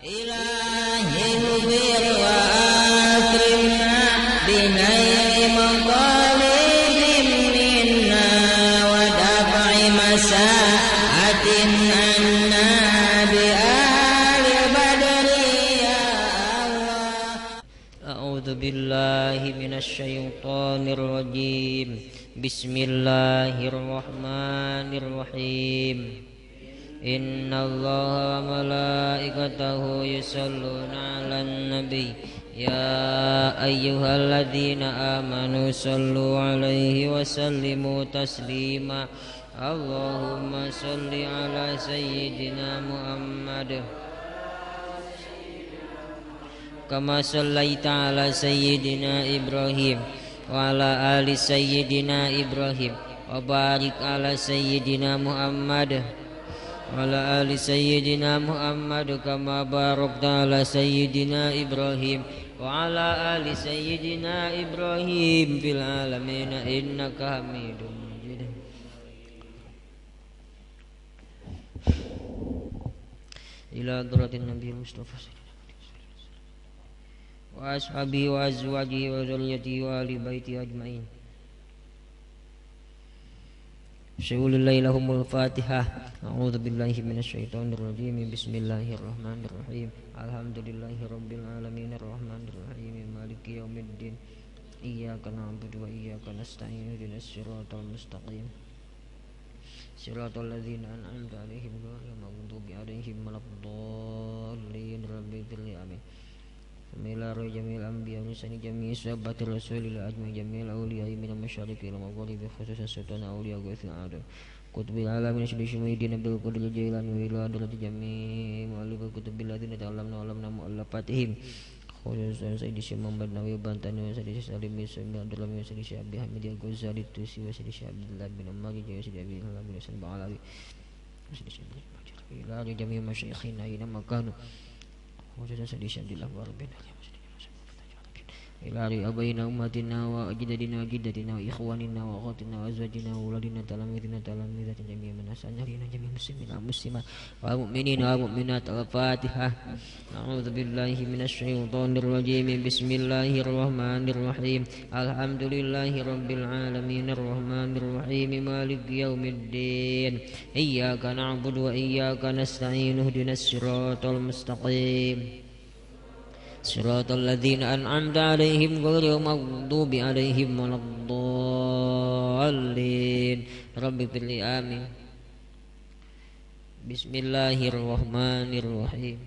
Ilahi mubir wa akrimna binaili maqalibin minna wa daf'i masa'atin anna bi ali badri ya Allah. A'udzu billahi minasy syaithanir rajim. Bismillahirrahmanirrahim. Inna allaha wa malaikatahu yusholluna 'alan nabi ya ayyuhalladzina amanu shallu 'alaihi wa sallimu taslima. Allahumma shalli 'ala sayyidina Muhammad kama shallaita 'ala sayyidina Ibrahim wa 'ala ali sayyidina Ibrahim wa barik 'ala sayyidina Muhammad wa ala ali sayyidina Muhammad kama barakta ala sayyidina Ibrahim wa ala ali sayyidina Ibrahim fil alamin innaka Hamidum Majid. Ila hadratin Nabi Mustafa wa ashabihi wa azwajihi wa dzurriyyatihi wa ahli baiti ajmain. Syai'ulillahi lahumul Fatihah. A'udzu billahi minasyaitonir rajim. Bismillahirrahmanirrahim. Alhamdulillahi rabbil alamin arrahmanir rahim maliki yaumiddin. Iyyaka na'budu wa iyyaka nasta'in ihdinas siratal mustaqim. Siratal ladzina an'amta 'alaihim ghairil maghdubi 'alaihim waladdallin. Rabbil amin. Mila jamil anbiya wa sani jami sahabatir rasulillah ajma'in jamil awliya min masyariqi wal magharibi khususan sultan awliya ghaithil adam qutbil alamin syekh Muhyiddin Abdul Qadir Jailani wa ila hadrati jami mu'allif kutubil ladzina ta'allamna wa lamna mu'allafatihim khususan Sayyidi Syekh Muhammad Nawawi Bantani wa Sayyidi Syekh Salim bin Abdullah wa Sayyidi Syekh Abi Hamid Al-Ghazali Tusi wa Sayyidi Syekh Abdullah bin Umar wa Sayyidi Abi Abdullah bin Hasan Ba'alawi wa Sayyidi Syekh ila jami masyayikhina aina makanu khususan Sayyidi Syekh Abdullah bin ila abaina ummatina wa ajdadina wa jiddatina wa ikhwanina wa akhatina wa azwajina wa auladina talamidina talamidatin jami'an man asana jami' muslimin wa muslimat wa mu'minina wa mu'minat. Al-Fatihah. A'udzu billahi minasy syaithanir rajim. Bismillahirrahmanirrahim. Alhamdulillahi rabbil alamin arrahmanir rahim maliki yaumiddin. Iyyaka na'budu wa iyyaka nasta'in ihdinas siratal mustaqim. Siratal ladzina an'amta 'alaihim ghairil maghdubi 'alaihim waladdallin. Rabbi fil amin. Bismillahirrahmanirrahim.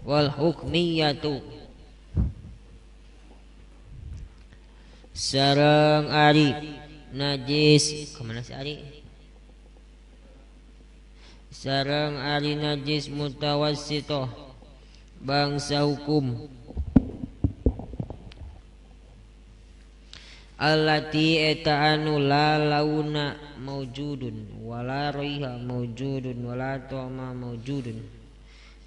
Wal hukmiyatu sareng ari najis. Kemana si ari? Sareng ari najis mutawassithah bangsa hukum allati eta anu la launa maujudun wala raiha maujudun wala ta'ma maujudun.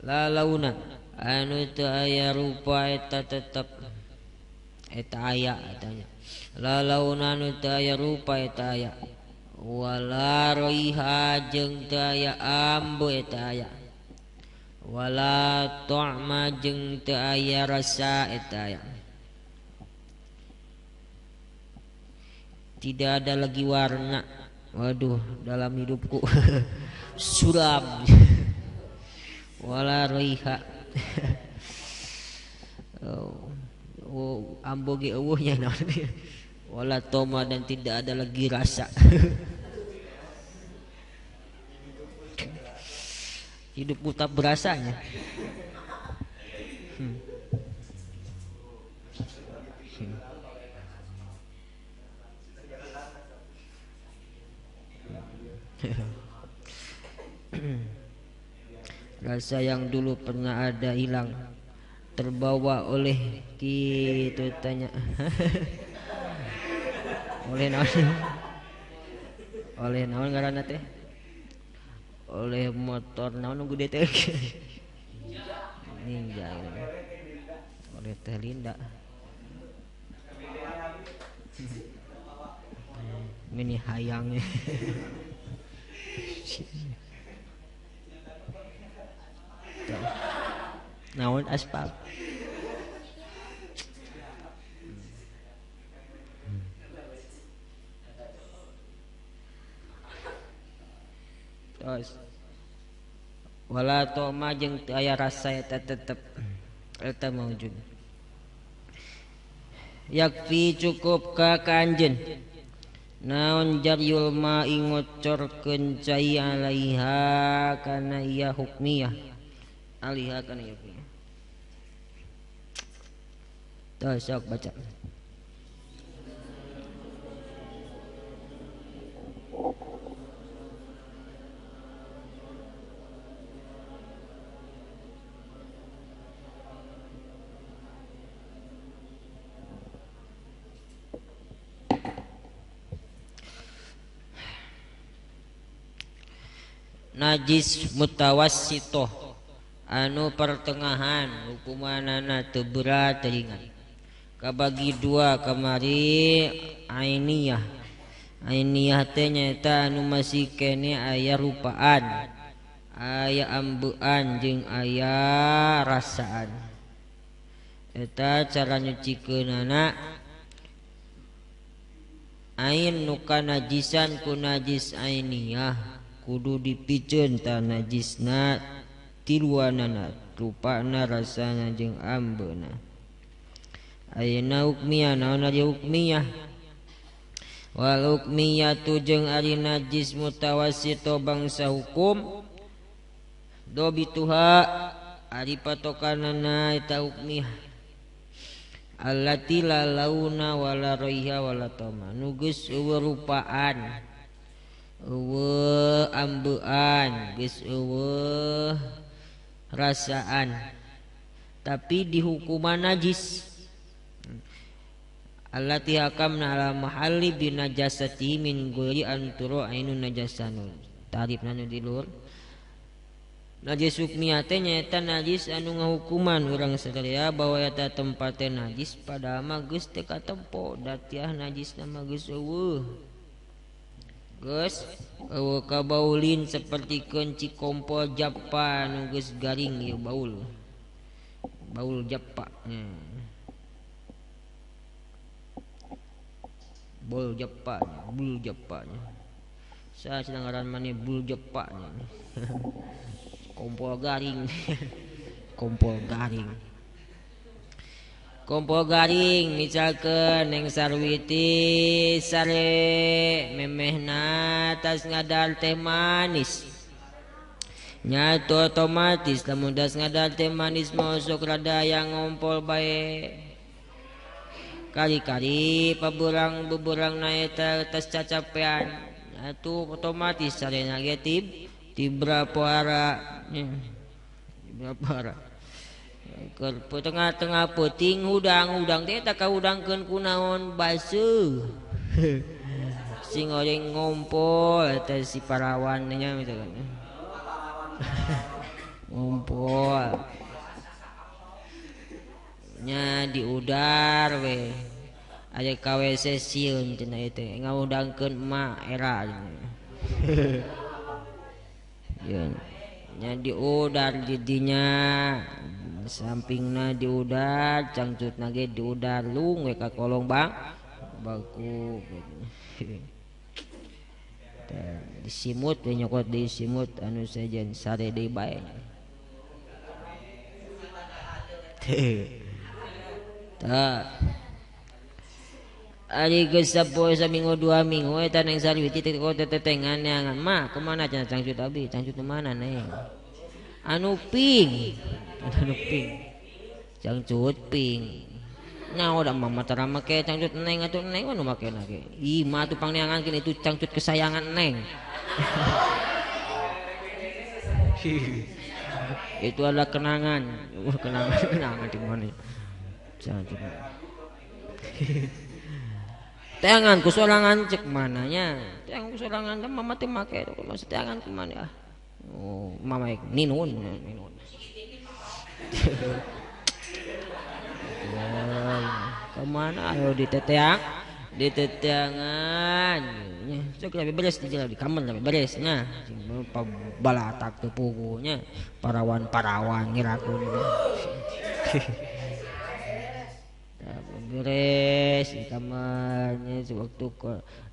La launa anu teu aya rupa eta tetep eta aya etanya. La launa anu teu aya rupa eta aya wala raiha jeung teu aya ambu eta aya wala ta'ma jeung teu aya rasa eta aya. Tidak ada lagi warna. Waduh, dalam hidupku suram. Wala raiha. Oh, ambo ge eueuhnya naon. Wala toma dan tidak ada lagi rasa. Hidupku tak berasanya. Rasa yang dulu pernah ada hilang, terbawa oleh gitu tanya. Oleh naon? Oleh naon ngaranna teh? Oleh motor naon nunggu teh Ninja gitu. Oleh Teh Linda. Mini hayangnya. Naon aspal. Terus wala toma jeung teu aya rasa eta tetep eta maujud. Yakfi cukup ka anjeun naon jaryul ma'i ngocorkeun cai alaiha kana iya hukmiyah alaiha kana iya hukmiyah. Terus sok baca. Najis mutawassitoh anu pertengahan hukumanana teu berat teu ringan kabagi dua kamari ainiyah. Ainiyah teh nyaeta anu masih kene aya rupaan, aya ambean jeung aya rasaan. Eta cara nyucikeunana ain nu kanajisan ku najis ainiyah kudu dipiceun ta najisna tiluanana rupana rasana jeung ambeuna. Ayeuna hukmiyah naon ari hukmiyah? Wal hukmiyatu jeung ari najis mutawassito bangsa hukum dobituha ari patokanana eta hukmiyah allati la launa wala raiha wala tama nu geus eueuh rupaan eueuh ambean geus eueuh rasaan tapi dihukuman najis. Allati hakamna ala mahalli binajasati min ghairi an turu ainun najasanun. Tarifna nu di luhur. Najis hukmiyah teh nyaeta najis anu ngahukuman urang sadaya bahwa eta tempate najis padahal mah geus teu katempo datiah najisna mah geus eueuh. Geus eueuh kabaulin sapertikeun cikompol japa nu geus garing ieu baul. Baul japa. Bol japa, bul japa. Saya sedang ngaran maneh bul japa. Kompol garing. Kompol garing. Kompol garing misalkeun Neng Sarwiti sare memehna tas ngadar teh manis. Nyatu otomatis lamun tas ngadar teh manis mau sok rada yang ngompol bae. Kali-kali paburang beburang na eta tas cacapean nyatu otomatis sarena ge tibra poara. Tibra poara. Keur tengah-tengah peuting hudang-hudang teh tak kahudangkeun ku naon baseuh. Sing oreng ngompol eta si parawan nya misalkan. Ngompol. Nya diudar we. Aya ka WC sieun cenah ieu teh ngahudangkeun emak era. Nya diudar didinya. Sampingna diudar, cangcutna ge diudar lung we ka kolong bang baku. Disimut we nyokot disimut anu sejen sare deui bae. Tah. Ari geus sapoe saminggu dua minggu eta Neng Sarwiti teh tetengan neangan mah kemana cenah cangcut abi cangcut mana neng anu ping anu ping cangcut ping nyaho da mama tara make cangcut neng atuh neng anu make na ge ih mah atuh pangneangankeun itu cangcut kesayangan neng. Itu adalah kenangan. Wah, kenangan kenangan di mana cangcut teangan ku sorangan cek mananya teangan ku sorangan mama teh make maksud teangan ku mana ah oh mama ninun ninun. Kemana ayo diteteang diteteangan sok lebih beres di jalan di kamar lebih beres nya balatak teu pugunya parawan-parawan ngirakun. Beres di kamarnya sewaktu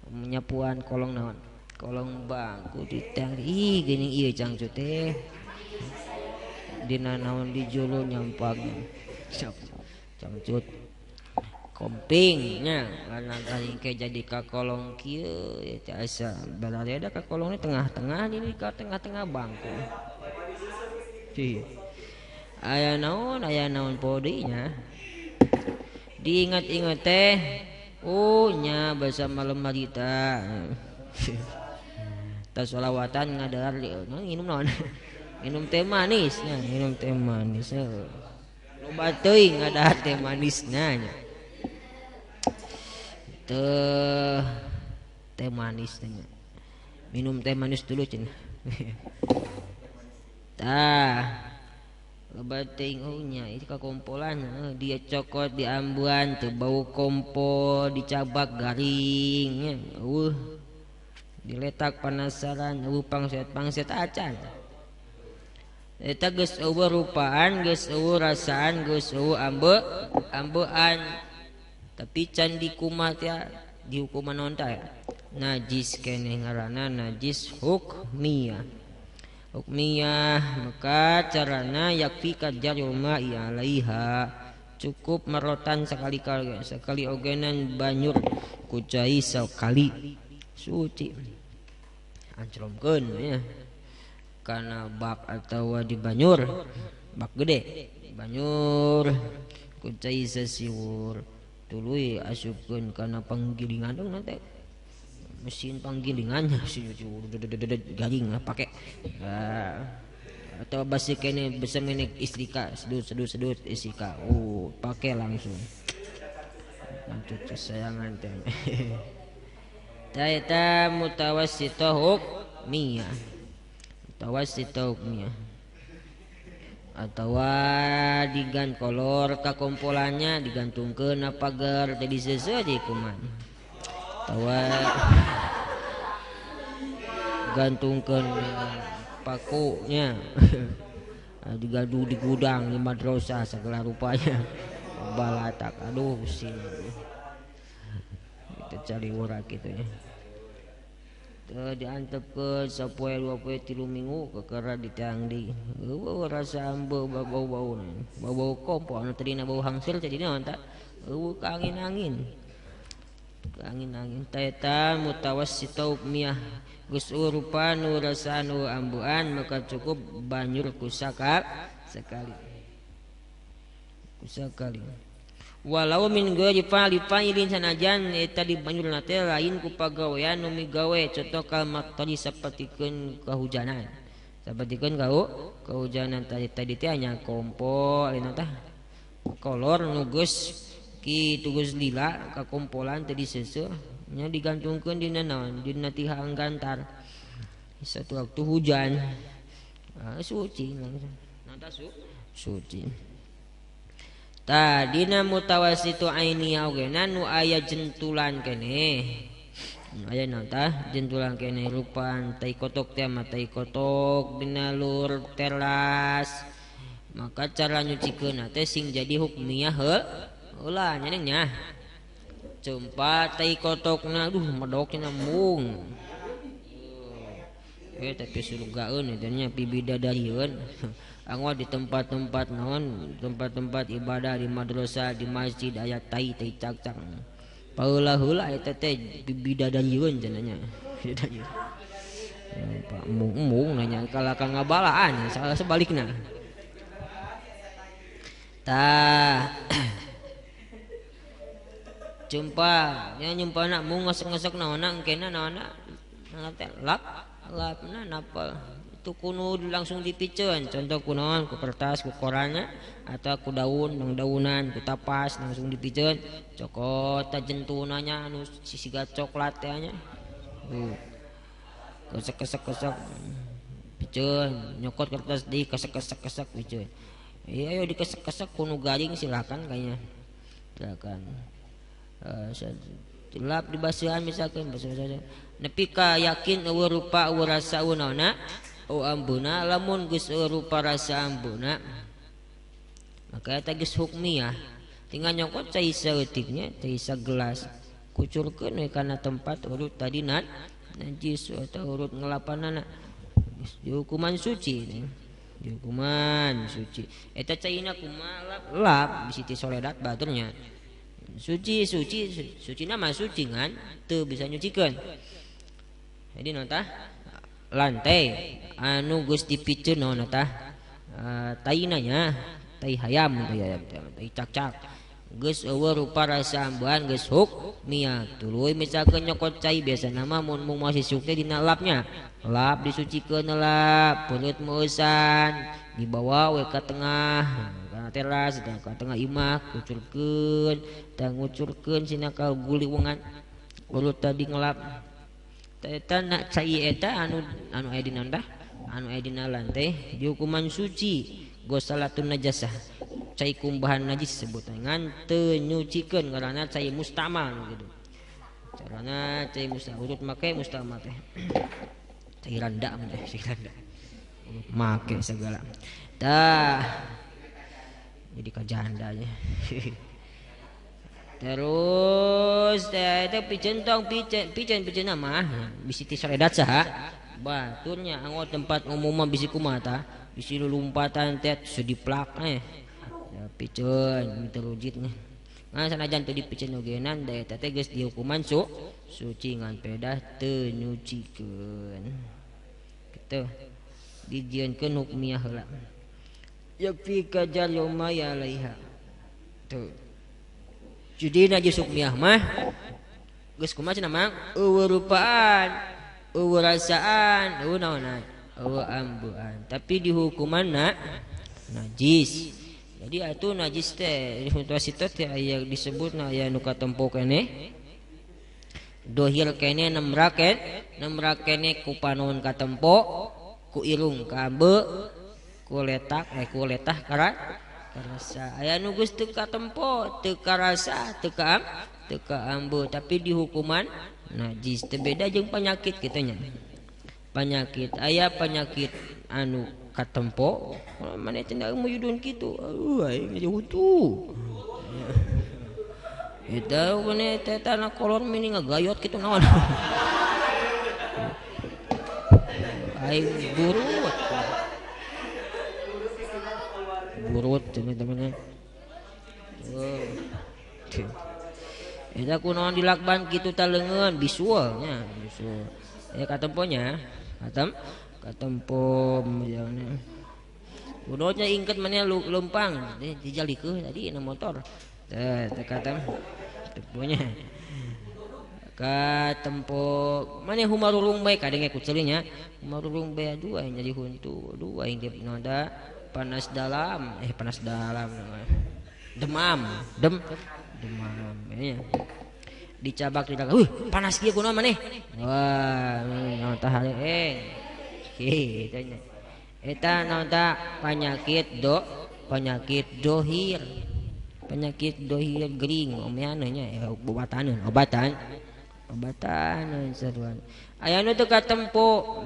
menyapuan kolong naon kolong bangku ditang ih geuning ieu cangcut teh dina naon di julu nyampang cangcut komping nya karena garing ke jadi ka kolong kieu ya teh asa barareda ka kolongnya tengah-tengah ini ka tengah-tengah bangku. Aya naon podinya diingat-ingat teh oh nya basa malam harita tas sholawatan ngadahar nginum naon minum teh manis nya minum teh manis loba teuing ngadahar teh manisna nya teh teh manis nya minum teh manis dulu cenah. Tah loba teuing oh nya itu kakompolan dia cokot di ambuan teu bau kompol dicabak garing nya eueuh diletak penasaran eueuh pangset-pangset acan eta geus eueuh rupaan geus eueuh rasaan geus eueuh ambean tapi can dikumaha teh dihukuman naon teh najis keneh ngaranna najis hukmiyah. Hukmiyah maka carana yakfi kajarul ma'i alaiha cukup merotan sekali-kali sekali ogenan banyur ku cai sekali suci ancromkeun ya kana bak atawa di banyur bak gede banyur ku cai sasiwur tuluy asupkeun kana panggilingan dong nanti mesin panggilingannya garing lah pakai atau basi kene besem ini istrika sedut sedut sedut istrika oh pakai langsung untuk kesayangan teh taeta mutawassithah hukmiyah mutawassithah hukmiyah atau digan kolor kakompolannya digantungkeun na pagar jadi seuseuh deui kumaha atawa gantungkeun pakunya digadu di gudang di madrasah segala rupanya balatak aduh pusing kita cari urak gitu ya diantepkeun sapoe dua poe 3 minggu kekera ditiang di eueuh rasa ambe bau-bau bau-bau kompor anu tadina bau hangseur jadi naon tah eueuh ka angin-angin angin-angin taeta mutawassithah hukmiyah geus rupa nu rasaan nu ambean maka cukup banyur kusaka sekali kusakali walau min ghairi fa'li fa'ilin sanajan eta di banyurna teh lain ku pagawean nu migawe contoh kalmatari sapertikeun kahujanan sapertikeun kahujanan tadi tadi teh nya kompol eta tah kolor nu geus kitu geus lila kakompolan teh diseuseuh nya digantungkeun dina naon dina tihang gantar satu waktu hujan suci langsung nanta suci. Tadina mutawassitu ainiyah ogena nu aya jentulan keneh nu aya naon tah jentulan keneh rupaan tai kotok teh mah tai kotok dina lur teras maka cara nyucikeunna teh sing jadi hukmiyah heula nya neng nya cempa tai kotokna aduh medokna mung tapi surgaeun eta nya pibidadariun angwa di tempat-tempat naon tempat-tempat ibadah di madrasah di masjid aya tai tai cak-cak paheula heula eta teh bidadariun cenah nya bidadariun Pak embung-embung nanya kalah ka ngabalaan salah sebalikna tah jumpa nya nyumpana mung ngesek-ngesek naonna engkena naonna teh lap lapna napal itu kuno langsung dipiceun contoh kunaon ku kertas ku korannya atau ku daun nang daunan ku tapas langsung dipiceun cokot jentunanya anu sisiga coklat teh nya kesek-kesek-kesek piceun nyokot kertas di kesek-kesek-kesek piceun iya ayo dikesek-kesek kuno garing silakan kayaknya silakan lap dibasihan misalkan basuh-basuh nepi ka yakin eueuh rupa eueuh rasa eueuh naonna oh ambuna lamun geus rupa rasa ambuna Maka eta geus hukmiyah. Tinggal nyokot cai saeutiknya, cai sagelas. Kucurkeun we kana tempat urut tadi najis atau urut ngelapanana. Geus dihukuman suci. Dihukuman suci. Eta caina kumaha lap bisi ti soledat baturnya. Suci suci suci nama suci ngan teu bisa nyucikeun. Jadi nota lantai anu geus dipiceun naon tah taina nya tai hayam tai cakcak geus eueuh rupa rasa ambean geus hukmiyah tuluy misalkeun nyokot cai biasana mah mun mung masih suk teh dina lapnya lap disucikeun lap peureut meusan dibawa we ka tengah kana teras ka tengah imah kucurkeun tah ngucurkeun sina ka guliwengan urut tadi ngelap eta nak cai eta anu anu aya dina tah anu aya dina lantai dihukuman suci gosalatun najasah cai kumbahan najis sebutan ngan teu nyucikeun karana cai mustamal gitu carana cai mustamal urut make mustamal teh cai randa teh cai randa urut make segala tah jadi kajandanya. Terus teh piceun tong piceun nama bisi ti soledat saha baturnya anggo tempat umum mah bisi kumaha tah bisi lulumpatan teh sediplak ya piceun terujitnya ngan sanajan teu dipiceun ogenan da eta teh geus dihukuman suci ngan pedah teu nyucikeun kitu dijieunkeun hukmiyah heula yakfi kajar yauma ya alaiha tuh. Jadi najis hukmiyah mah geus kumaha cenah mang eueuh rupaan, eueuh rasaan, eueuh naonan, eueuh ambean. Tapi dihukumanna najis. Jadi atuh najis teh di mutawasito teh aya disebutna aya nu katempo keneh. Dohir keneh nemrak keneh ku panon katempo, ku irung kaambe, ku letak ku letah karasa aya nu geus teu katempo teu karasa teu kaambe tapi dihukuman najis teu beda jeung penyakit kitu nya. Penyakit aya penyakit anu katempo maneh teh muyudun kitu aduh aing jadi huntu eta maneh teh tanah kolor mini ngagayot kitu naon aing burut burut teman-teman. Eta kunaon dilakban kitu ta leungeun visual nya, visual. Ya katemponya, katempo misalnya. Kunaonnya ingket maneh leumpang dijalikeun tadi na motor. Teh katem temponya. Katempo maneh humarurung bae kadenge ku ceuli nya. Humarurung bae aduh aing jadi huntu, aduh aing teh noda panas dalam, demam, demam, ya. Dicabak tidak, panas kieu kunaon maneh? Wah, naon tah heueuh. Kitu nya. Eta naon tah penyakit penyakit dohir. Penyakit dohir gering omeana nya obatan, obatan saruan. Aya nu teu katempo,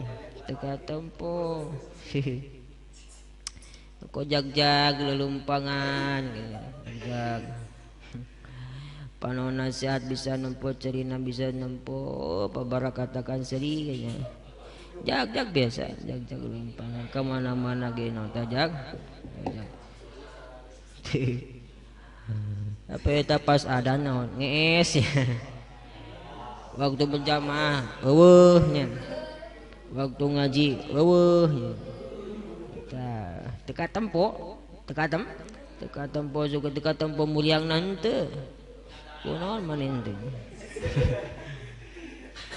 Kok jag-jag lelumpangan jag. Panon nasihat bisa nempo cerina bisa nempo pabarakatakan seri kayaknya. Jag-jag biasa, jag-jag lelumpangan kemana-mana ge nota jag. Jag. Tapi eta pas ada naon ngees. Waktu berjamaah eueuh nya. Waktu ngaji eueuh nya. Teka tempo, teka tempo juga teka tempo muliang nante, kunaon maneh teh.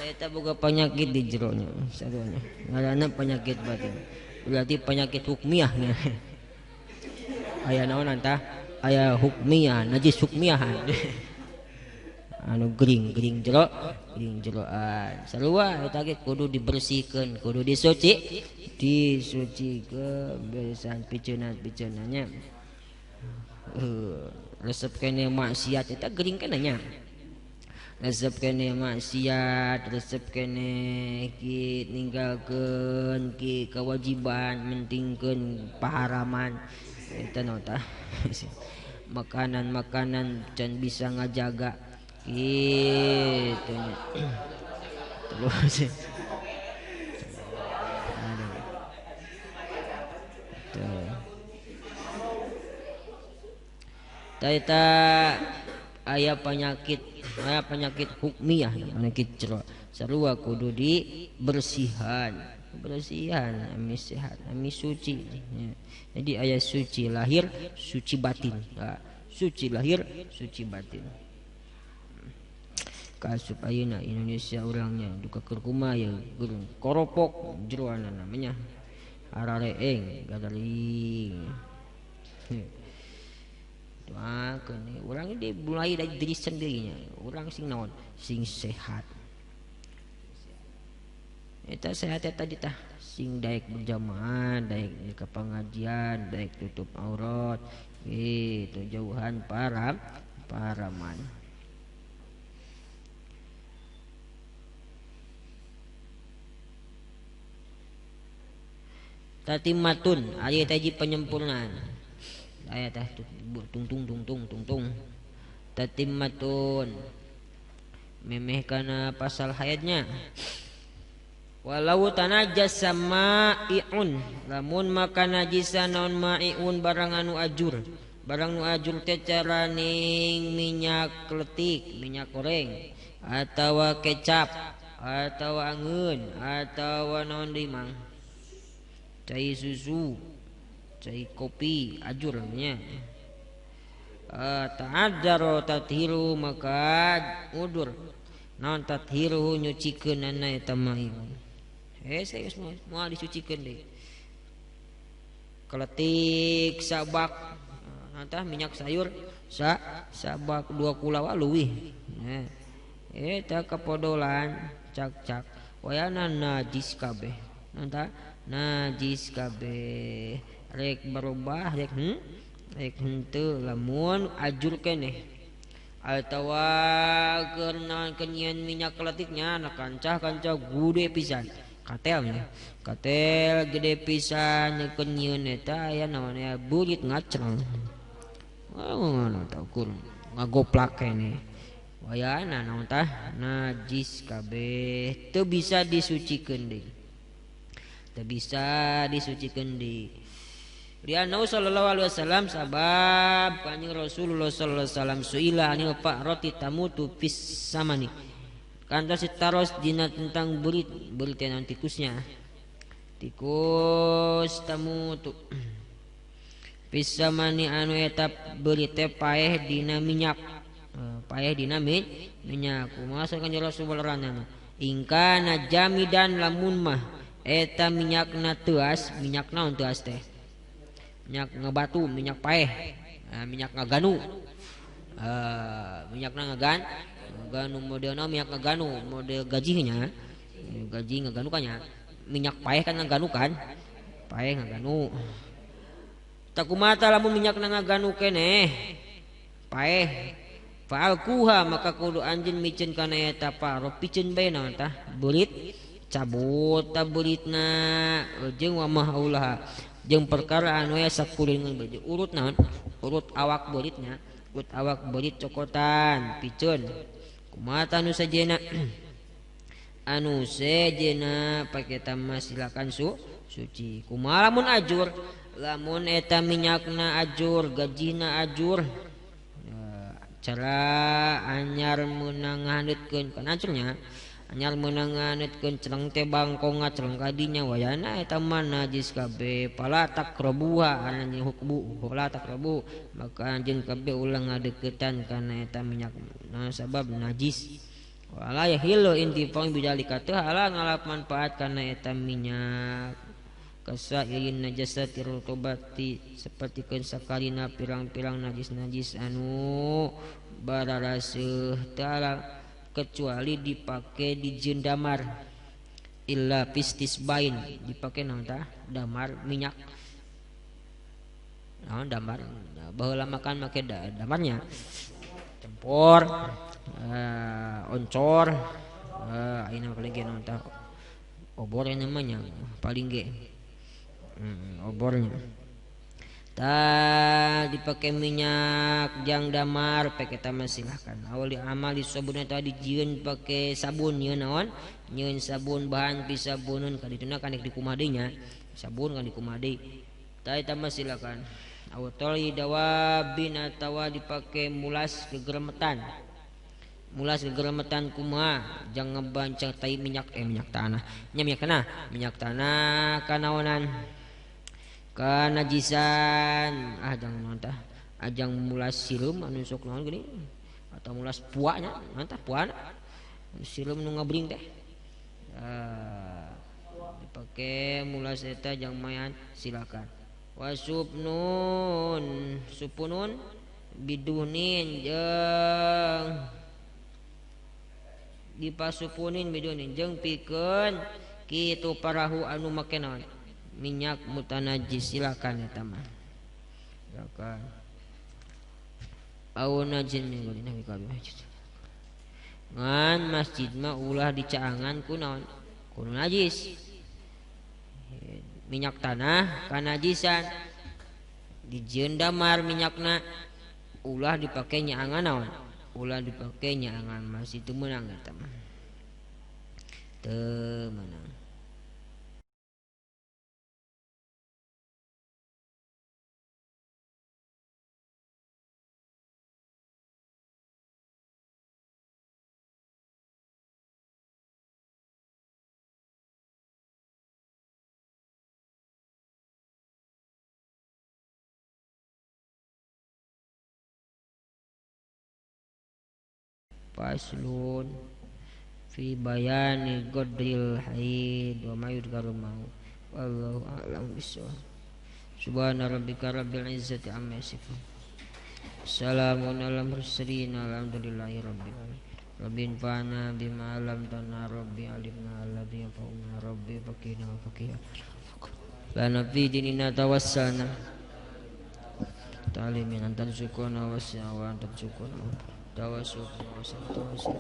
Eta boga penyakit di jeronya, saruanya. Ngaranna penyakit batin. Berarti penyakit hukmiyah nya. Aya naon antah? Aya hukmiyah, najis hukmiyah. Anu gering jero, gering jeroan. Sarua eta ge kudu dibersihkeun, kudu disuci. Disuci kebiasaan piceuna-piceunanya. Resep kene maksiat eta gering keneh nya. Resep kene maksiat, resep kene ki ninggalkeun ki kewajiban, mentingkeun paharaman. Eta naon tah makanan-makanan can bisa ngajaga kitu nya. Terus aduh. Tuh. Eta aya penyakit hukmiyah, penyakit jero sarua kudu dibersihan, bersihan ami sehat, ami suci. Jadi aya suci lahir, suci batin. Nah, suci lahir, suci batin. Kasup ayeuna Indonesia urangnya duka keur kumaha ya koropok jeroana namanya arareeng gadaring. Doakeun urang ini mulai dari diri sendirinya, urang sing naon sing sehat. Eta sehat eta tadi tah sing daek berjamaah, daek ke pengajian, daek tutup aurat, gitu jauhan para paraman. Tatimatun ari eta hiji penyempurnaan. Aya tah tung tung tung tung tung tung. Tatimatun memeh kana pasal hayatnya. Walau tanajjasa ma'iun, lamun maka najisa naon ma'iun barang anu ajur. Barang nu ajur teh caraning minyak kletik, minyak goreng atawa kecap atawa angeun atawa naon deui mang. Cai susu, cai kopi ajur nya. Ta'adzaro tathiru maka udur. Naon tathiru nyucikeunana eta ma'iun. Serius moal disucikeun deui. Keletik sabak, tah minyak sayur sabak dua kulawa leuwih. Nah, eta kapodolan cak-cak wayana najis kabeh. Nanta najis kabeh. Rek berubah rek rek henteu lamun ajur keneh. Atawa keur naon kenyian minyak keletiknya na kancah-kancah gede pisan. Katelnya katel gede pisan nyekeun nyieun eta aya naon ya burit ngacreng. Oh ngono tah ukur ngagoplak keneh. Wayana naon tah najis kabeh teu bisa disucikeun deui. Teu bisa disucikeun deui. Lianau sallallahu alaihi wasallam sabab kanjeng Rasulullah sallallahu alaihi wasallam suila anil fa'rati tamutu fis samani. Kantos taros dina tentang burit, burit yang tikusnya. Tikus tamutu fis samani anu eta burit teh paeh dina minyak. Paeh dina minyak. Kumaha kanjeng Rasulullah ranana. Ingkana jamidan lamun mah eta minyakna teuas, minyak naon teuas teh? Minyak ngebatu, minyak paeh, minyak ngaganu. Minyakna ngagan ngaganu model minyak ngaganu model gajinya gaji ngaganu kan ya minyak paeh kan ngaganu kan paeh ngaganu takumata lamun minyak ngaganu keneh paeh fa'alkuha maka kudu anjeun miceun kana eta paro piceun bae naon tah beurit cabut ta beuritna jeung wa mahaulaha jeung perkara anu aya sakulingan baju urut naon urut awak beuritnya urut awak beurit cokotan piceun kumaha anu sejena anu sejena pake tama silakan suci kumaha lamun ajur lamun eta minyakna ajur gajihna ajur cara anyar meunang ngahandutkeun kan ajurnya anyar meunang ngahandutkeun celeng teh bangkong ngaceleng kadinya wayana eta mah najis kabeh pala takrobuha anjeun hukbu pala takrobu maka anjeun kabeh ulah ngadeukeutan kana eta minyak nah sabab najis wala yahilu intifa'u bidzalika teu halal ngalap manfaat kana eta minyak kasairin najasati rutubati sapertikeun sakalina pirang-pirang najis-najis anu bararaseuh teu halal kecuali dipakai di jeung damar illa pistisbain dipakai naon tah damar minyak naon damar baheula makan make damarnya cempor oncor ayeuna paling ge naon tah obor namanya paling ge obornya Ta dipake minyak jang damar pake eta mah silahkan. Awal amali sabun eta dijieun pake sabun yeun naon? Nyeun sabun bahan pisabuneun ka dituna kan dikumaha deui nya. Sabun kan dikumaha deui. Ta eta mah silakan. Aw toli dawabin atawa dipake mulas gegeremetan. Mulas gegeremetan kumaha? Jang ngebancang tai minyak minyak tanah. Nya minyak tanah, minyak tanah kanaonan? Kanajisan. Ah jangan naon tah. Ajang mulas sireum anu sok naon geuning atau mulas puanya, naon tah puana. Sireum nu ngabring teh. Dipake mulas eta jang mayan silakan. Wasubnun supunun bidunin jeung dipasupunin bidunin jeung pikeun kitu parahu anu make naon? Minyak mutanajis silakan eta mah. Silakan. Au najin ngan masjid mah ulah dicaangan ku naon? Ku najis. Minyak tanah kanajisan. Dijieun damar minyakna ulah dipake nyaangan naon? Ulah dipake nyaangan masjid teu meunang eta mah. Teu meunang. Faslun fi bayani qadril haid wa ma yudkaru ma'hu wallahu a'lam bissawab. Subhana rabbika rabbil izzati amma yasifun. Salamun alal mursalin alhamdulillahi rabbil alamin. Rabbi infa'na bima 'allamtana rabbi 'allimna alladhi yanfa'una rabbi faqina wa faqiha. Lana fi dinina tawassalna ta'limin an tarzuquna wasi'a wa an tarzuquna tawassul tawassul tawassul.